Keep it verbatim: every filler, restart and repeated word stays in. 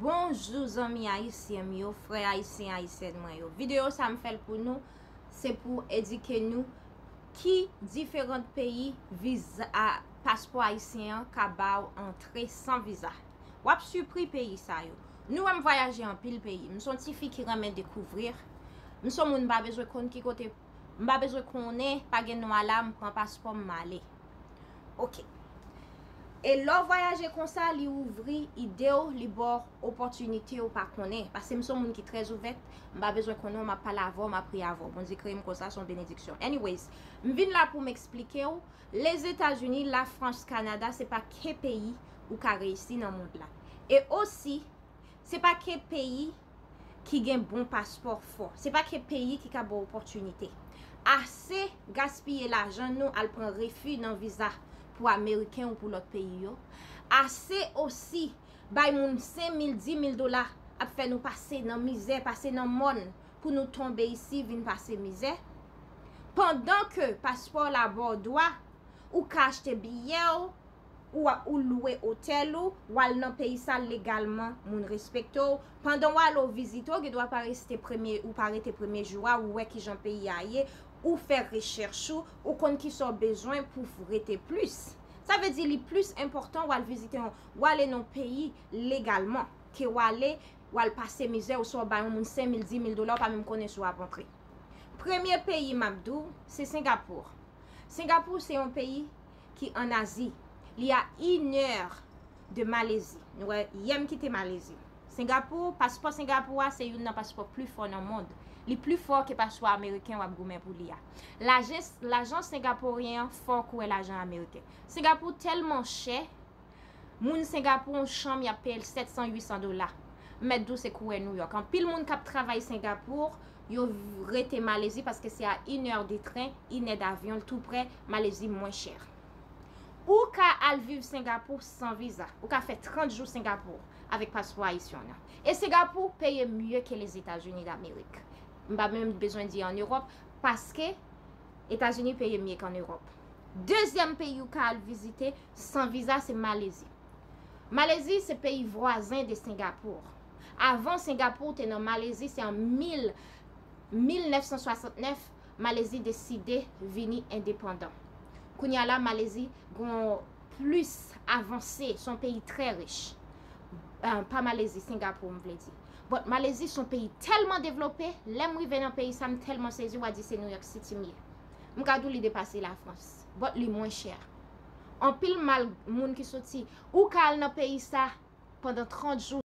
Bonjou zanmi ayisyen m yo, frè ayisyen, ayisyèn mwen yo. Videyo sa m fè l pou nou, se pou edike nou ki diferan peyi viza, paspò ayisyen an ka ba w antre san viza. W ap sipri peyi sa yo. Nou wè m vwayaje anpil peyi. M se yon tifi ki renmen dekouvri. M se yon moun m pa bezwen konn ki kote, m pa bezwen konnen, pa gen nwa la, m pran paspò m, m ale. Ok. E lè w vwayaje konsa, li ouvri ide w, li ba w opòtinite ou pa konnen. Paske m se yon moun ki trè ouvèt, m pa bezwen konnen w, m ap pale avè w, m ap ri avè w. Bondye kreye m konsa, se yon benediksyon. Anyways, m vin la pou m eksplike w. Lezetazini, Lafrans, Kanada, se pa ke peyi ou ka reyisi nan mond la. E osi, se pa ke peyi ki gen bon paspò fò. Se pa ke peyi ki ka ba w opòtinite. Ase gaspiye lajan nou al pran refi nan viza pou Ameriken ou pou lòt peyi yo. Ase osi bay moun senk mil, dis mil dola ap fè nou pase nan mizè, pase nan mòn pou nou tonbe isi vin pase mizè. Pandan ke paspò la ba w dwa, ou ka achte biyè w, ou, ou lwe otèl ou, w al nan peyi sa legalman, moun respekte w. Pandan w ale w vizite, w gen dwa pa reste premye, ou pa rete premye jou a, ou wè kijan peyi a ye, ou fè rechèch ou, ou konn kisa w bezwen pou w rete plis. Sa vle di li plis enpòtan w al vizite yon, w ale nan yon peyi legalman, ke w ale, w al pase mizè, oswa w bay yon moun senk mil, dis mil dola, ou pa menm konnen si w ap antre. Premye peyi m ap di w, se Sengapour. Sengapour se yon peyi ki ann Azi. Li a inè de Malezi. Nou wè, yè m kite Malezi. Sengapour, paspò Sengapour a se youn nan paspò pli fò nan mond. Li pli fò ke paspò ameriken w ap goumen pou li a. Lajan, lajan sengaporyen an fò kouwè lajan ameriken. Sengapour tèlman chè, moun Sengapour yon chanm y ap peye l sèt san, uit san dola. M mèt di w se kouwè New York. Anpil moun k ap travay Sengapour, yo rete Malezi paske se a inè de tren, inè davyon, l tou prè, Malezi mwen chè. Ou ka al viv Sengapour san viza. Ou ka fè trant jou Sengapour avèk paspò ayisyen an. E Sengapour peye mye ke Lezetazini Damerik. M pa menm bezwen di an Ewòp, paske Etazini peye mye ke an Ewòp. Dezyèm peyi ou ka al vizite san viza, se Malezi. Malezi se peyi vwazen de Sengapour. Avan Sengapour te nan Malezi, se an mil, mil nèf san swasantnèf, Malezi deside vini endepandan. Kounye a la, Malezi gen plis avanse, se yon peyi trè rich. Eh, pa Malezi, Sengapour, m vle di. But Malezi se yon peyi tèlman devlope, lè m rive nan peyi sa, m tèlman sezi, w a di se New York City m ye. M ka di w li depase Lafrans, but li mwen chè. Anpil mal moun ki soti, ou ka al nan peyi sa pandan trant jou,